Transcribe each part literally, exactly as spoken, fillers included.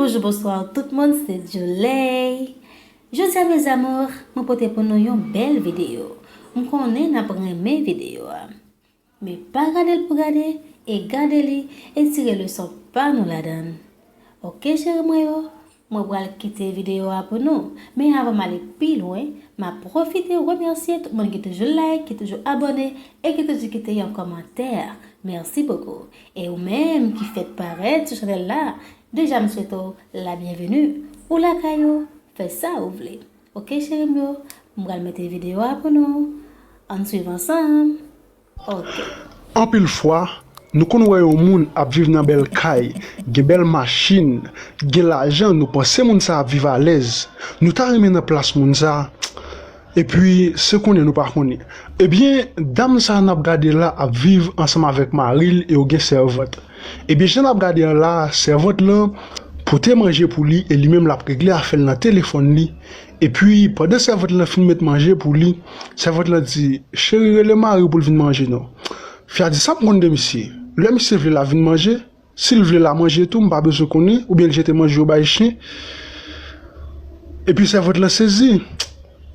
Bonjou, bonswa tout moun, se Djouley. Jodi a, mes amours, mwen pote pou nou yon bèl videyo. M konnen n ap renmen videyo a. Men pa gade l pou gade, e gade li, e tire leson pa nou ladan l. Oke, cheri mwen yo, mwen pral kite videyo a pou nou. Men avan m ale pi lwen, m ap pwofite remèsye tout moun ki toujou like, ki toujou abòne, e ki toujou kite yon kòmantè. Mèsi bokou. E ou menm ki fèk parèt sou chanèl la, deja m swete w la byenveni. Ou lakay ou, fè sa ou vle. Oke, cheri m yo, m pral mete videyo a pou nou. Ann swiv ansanm. Oke. Anpil fwa, nou konn wè yon moun ap viv nan bèl kay, gen bèl machin, gen lajan, nou panse moun sa ap viv alèz. Nou ta renmen nan plas moun sa. Epi, se konnen nou pa konnen. Ebyen, dam sa n ap gade la ap viv ansanm avèk mari l e yo gen sèvant. Ebyen, jan n ap gade an la, sèvant lan pote manje pou li e li menm l ap regle afè l nan telefòn li. Epi, pandan sèvant lan fin met manje pou li, sèvant lan di, cheri, rele mari w pou l vin manje non. Fi a di, sa m konn de misye? Lè misye vle l ap vin manje, si l vle l a manje tou, m pa bezwen konnen, oubyen l jete manje yo bay chen. Epi sèvant lan sezi.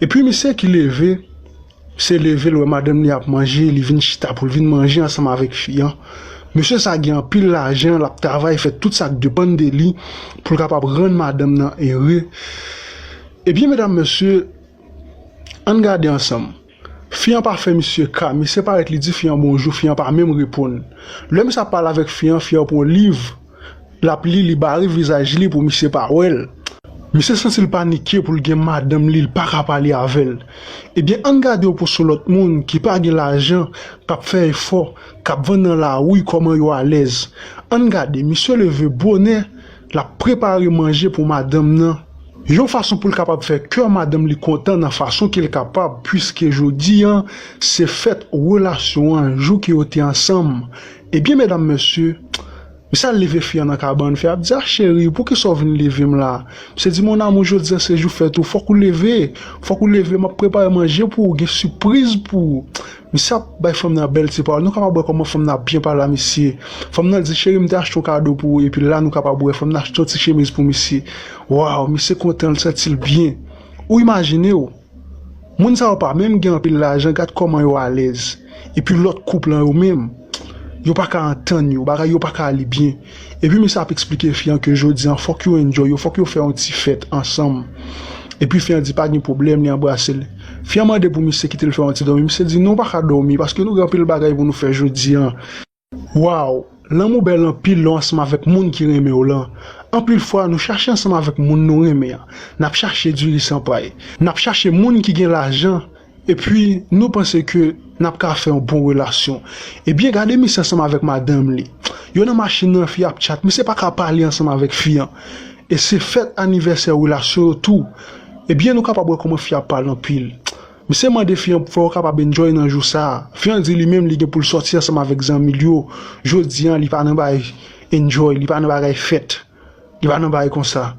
Epi misye ki leve, misye leve, l wè madanm li ap manje, li vin chita pou l vin manje ansanm avèk fi an. Mesye sa gen anpil lajan, l ap travay, fè tout sa k depann de li pou l kapab rann madanm nan ere. Ebyen, medam, mesye, ann gade ansanm. Fi an pa fè misye ka, misye parèt li di fi an bonjou, fi an pa menm reponn. Lè misye ap pale avèk fi an, fi an pran liv, l ap li, li bare vizaj li pou misye pa wè l. Misye santi l panike pou l gen madanm li, l pa ka pale avè l. Ebyen, ann gade yo pou sou lòt moun ki pa gen lajan, k ap fè efò, k ap vann nan lari kòman yo alèz. Ann gade, misye leve bonè, l ap prepare manje pou madanm nan. Yon fason pou l kapab fè kè madanm li kontan nan fason ke l kapab, piske jodi an, se fèt relasyon an, jou ke yo te ansanm. Ebyen, medam, mesye, misye al leve fi an nan kabann, fi a ap di, a cheri, poukisa w vin leve m la? Misye di, mon amour, jodi an se jou fèt ou, fòk ou leve, fòk ou leve, m ap prepare manje pou ou, gen sipriz pou ou. Misye ap bay fanm nan bèl ti pawòl. Nou kapab wè kòman fanm nan ap byen pale a misye. Fanm nan di, cheri, m te achte yon kado pou ou, epi la nou kapab wè fanm nan achte yon ti chemiz pou misye. Waw, misye kontan, l santi l byen. Ou imajine w, moun sa yo pa menm gen anpil lajan, gad kòman yo alèz. Epi lòt koup lan yo menm, yo pa ka antann yo, bagay yo pa ka ale byen. Epi misye ap eksplike fi an ke jodi an fòk yo enjoy, yo fòk yo fè yon ti fèt ansanm. Epi fi an di pa gen pwoblèm, li anbrase l. Fi an mande pou misye kite l fè yon ti dòmi, misye di non, w pa ka dòmi paske nou gen anpil bagay pou nou fè jodi an. Waw, lanmou bèl anpil lè w ansanm avèk moun ki renmen w lan. Anpil fwa nou chache ansanm avèk moun nou renmen an. N ap chache diri san pay. N ap chache moun ki gen lajan. Epi, nou panse ke n ap ka fè yon bon relasyon. Ebyen, gade misye ansanm avèk madanm li. Yo nan machin nan, fi a ap tchat, misye pa ka pale ansanm avèk fi an. E se fèt anivèsè relasyon yo tou. Ebyen, nou kapab wè kòman fi a ap pale anpil. Misye mande fi an pou fè yo kapab enjoy nan jou sa a. Fi an di li menm li gen pou l sòti ansanm avèk zanmi l yo. Jodi an, li pa nan bagay enjoy, li pa nan bagay fèt. Li pa nan bagay konsa.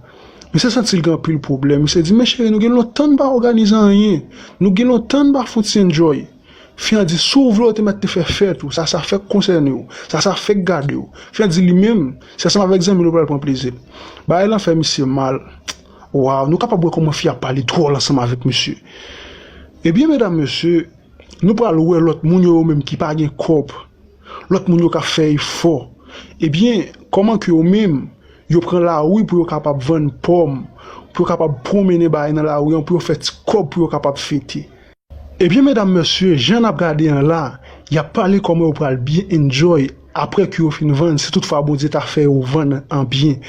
Misye santi l gen anpil pwoblèm. Misye di, men cheri, nou gen lontan n pa òganize anyen. Nou gen lontan n pa fouti enjoy. Fi an di, si w vle, w te mèt te fè fèt ou. Sa, sa fèk konsène w. Sa, sa fèk gade w. Fi an di li menm, se ansanm avèk zanmi l ou pral pran plezi l. Bagay lan fè misye mal. Waw, nou kapab wè kòman fi a pale dwòl ansanm avèk misye. Ebyen, medam, mesye, nou pral wè lòt moun yo, yo menm ki pa gen kòb. Lòt moun yo k ap fè efò. Ebyen, kòman ke yo menm, yo pran lari pou yo kapab vann pòm, pou yo kapab pwonmennen bagay nan lari an, pou yo fè ti kòb, pou yo kapab fete. Ebyen, medam, mesye, jan n ap gade an la, y ap pale kòman yo pral byen enjoy apre ke yo fin vann, si toutfwa Bondye ta fè yo vann an byen.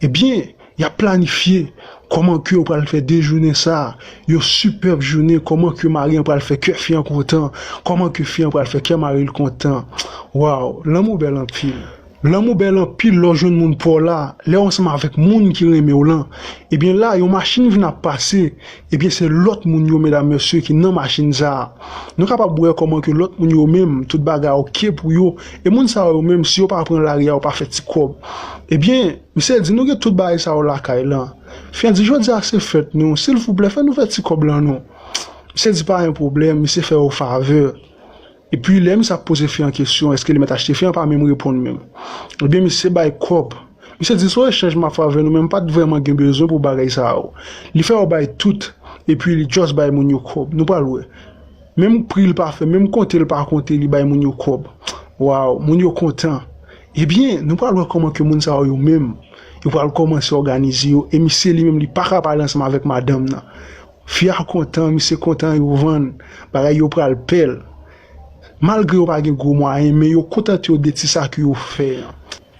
Ebyen, y ap planifye kòman ke yo pral fè de jounen sa a, yon sipèb jounen, kòman ke mari an pral fè kè fi an kontan, kòman ke fi an pral fè kè mari l kontan. Waw, lanmou bèl anpil. Lanmou bèl anpil lè w jwenn moun pa w la, lè w ansanm avèk moun ki renmen w lan. Ebyen la, yon machin vin ap pase, ebyen se lòt moun yo, medam, mesye, ki nan machin sa a. Nou kapab wè kòman ke lòt moun yo menm, tout bagay oke pou yo. E moun sa yo menm, si yo pa pran lari a, yo pa fè ti kòb. Ebyen, misye di, nou gen tout bagay sa yo lakay lan. Fi an di, jodi a se fèt nou, silvouplè, fè nou fè ti kòb lan non. Misye di, pa gen pwoblèm, misye fè yo favè. Epi lè misye ap poze fi an kesyon, èske li mèt achte, fi an pa menm reponn menm. Ebyen, misye bay kòb. Misye di se yon echanj m ap fè avè nou, men m pa t vrèman gen bezwen pou bagay sa yo. Li fè yo bay tout, epi li just bay moun yo kòb. Nou pral wè. Menm pri l pa fè, menm konte l pa konte, li bay moun yo kòb. Waw, moun yo kontan. Ebyen, nou pral wè kòman ke moun sa yo, yo menm, yo pral kòmanse òganize yo, e misye li menm, li pa ka pale ansanm avèk madanm nan. Fi a kontan, misye kontan, yo vann, bagay yo pral pèl. Malgre yo pa gen gwo mwayen, men yo kontante yo de ti sa ke yo fè an.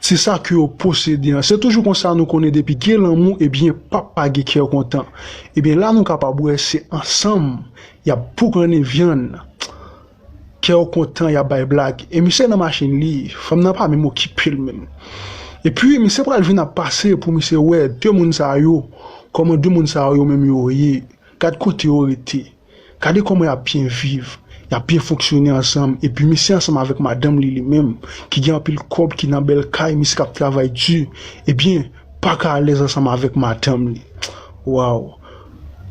Ti sa ke yo posede an. Se toujou konsa nou konnen depi gen lanmou, ebyen, p ap pa gen kè kontan. Ebyen, la nou kapab wè se ansanm y ap boukannen vyann. Kè yo kontan, y ap bay blag. E misye nan machin li, fanm nan pa menm okipe l menm. Epi, misye pral vin ap pase pou misye wè de moun sa yo, kòman de moun sa yo menm yo ye. Gad kote yo rete. Gade kòman y ap byen viv. Y ap byen fonksyone ansanm. Epi misye ansanm avèk madanm li, li menm, ki gen anpil kòb, ki nan bèl kay, misye k ap travay di, ebyen, pa ka alèz ansanm avèk madanm li. Waw.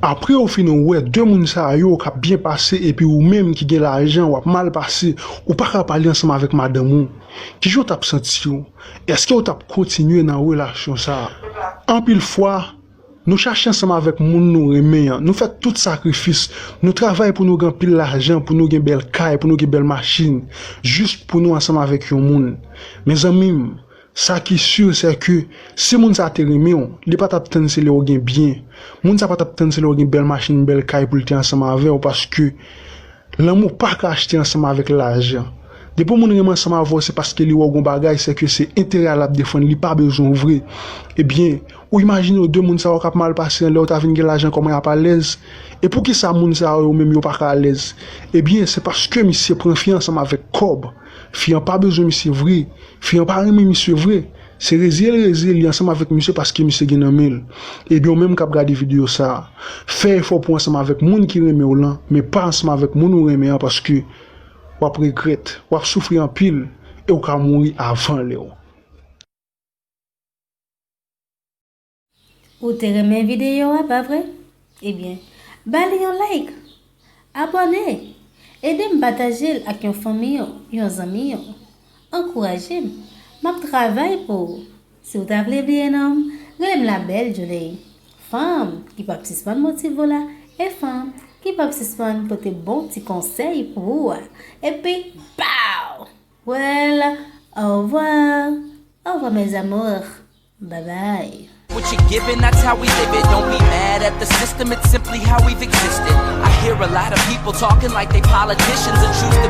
Apre ou fin wè de moun sa yo k ap byen pase, epi ou menm ki gen lajan, w ap mal pase, ou pa ka pale ansanm avèk madanm ou. Kijan w t ap santi w? Èske w t ap kontinye nan relasyon sa a? Anpil fwa, nou chache ansanm avèk moun nou renmen an. Nou fè tout sakrifis. Nou travay pou nou gen anpil lajan, pou nou gen bèl kay, pou nou gen bèl machin, jis pou nou ansanm avèk yon moun. Mezanmi m, sa ki si, se ke si moun sa te renmen w, li pa t ap tann se lè w gen byen. Moun sa pa t ap tann se lè w gen bèl machin, bèl kay pou l te ansanm avè w, paske lanmou pa ka achte ansanm avèk lajan. Depi yon moun renmen ansanm avè w, se paske li wè w gon bagay, se ke se enterè a l ap defann, li pa bezwen w vre. Ebyen, ou imajine w de moun sa yo k ap mal pase an, lè yo ta vin gen lajan, kòman y ap alèz? E poukisa moun sa yo menm yo pa ka alèz? Ebyen, se paske misye pran fi ansanm avèk kòb. Fi an pa bezwen misye vre. Fi an pa renmen misye vre. Se reziye l reziye li ansanm avèk misye paske misye gen nan men l. Ebyen, ou menm k ap gade videyo sa a, fè efò pou w ansanm avèk moun ki renmen w lan, men pa ansanm avèk moun ou renmen an, paske w ap regrèt, w ap soufri anpil, e w ka mouri avan lè w. Ou te renmen videyo a, pa vre? Ebyen, ba li yon like, abòne, ede m pataje l ak yon fanmi w, yon zanmi w. Ankouraje m, m ap travay pou ou. Si w ta vle bliye non m, rele m Labelle Djouley. Fanm ki p ap sispann motive w la, e fanm ki p ap sispann pote bon ti konsèy pou ou a. Epi, pow! Well, au revoir. Au revoir, mes amours. Bye bye. What you giving, that's how we live it. Don't be mad at the system, it's simply how we've existed. I hear a lot of people talking like they politicians and choose to